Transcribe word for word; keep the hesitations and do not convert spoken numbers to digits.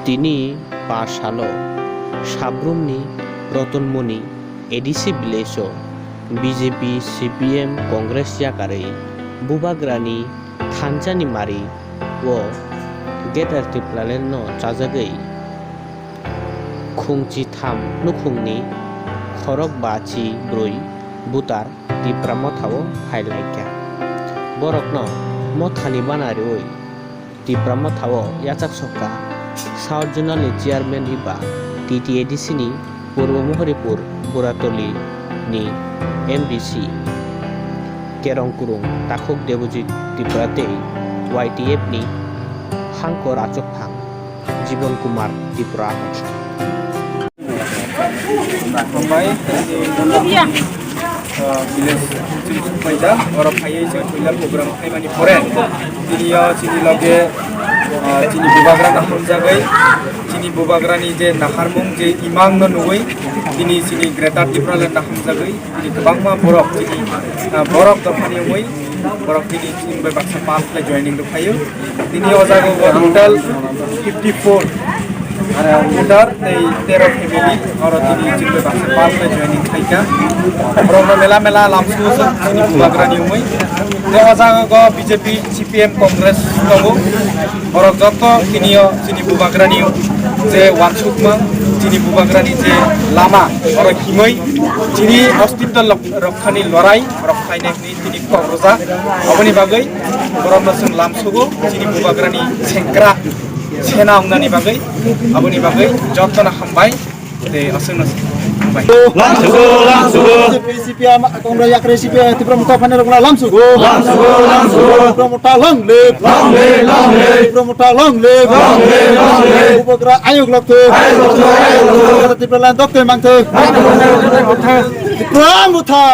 Tini pa salo Sabrumni Rotonmoni A D C village o B J P, C P M, Congress yakarwi Bubagrani thansa ni mari o Greater Tipraland no chajagwi khungchi tham nukhungni khorok ba chi brwi butar Tipra Motha o phai lai kha. Borokno Mothani bana rwi Tipra Motha o yachak sokha South Zonal ni Chairman eba T T A D C ni Purbo Mohoripur Buratoli ni M D C Kerong Kurung, Takhuk Debojit Tripura tei Y T F ni Hangkor Achukphang Jibon Kumar Tripura. Hambai, ah, village chini sukmaijak, oro phaiwi chwng puila program khaimani pore, tini o chini loge, ah, chini bubagrano hamjagwi, chini bubagrani je naharmung je imangno nugwi, tini chini Greater Tipraland no hamjagwi, tini kwbangma borok chini, ah, borok dophani wngwi, borok tini chini bai baksa pal khlai joining rwphaio. Tini o jaga o total fifty four voter tei tero family oro tini chini bai baksa pal khlai joining khlaikha. Borokno mela mela lamsio chini bubagrani wngwi. Tei o jaga o B J P, C P M, Congress tongo. Borok joto tini o chini bubagrani je wansukmang, chini bubagrani je lama oro himwi chini ostitto lok-, rokhani lorai rok khainai. Tini kok rwjak. Aboni bagwi borokno chwng lamsugo, chini bubagrani sengkrak sena wngnani bagwi. Aboni bagwi jotono hambai tei aswkno hambai. Lamsugo, lamsugo. B J P, C P M, Congress, yakre C P M, Tipra Motha phainairokno lamsugo. Lamsugo, lamsugo. Tipra Motha long live. Long live, long live. Tipra Motha long live. Long live, long live. Bubagra ayuk lokthok. Ayuk lokthok, ayuk lokthok. Tipraland doktwi mangthok. Tipra Motha.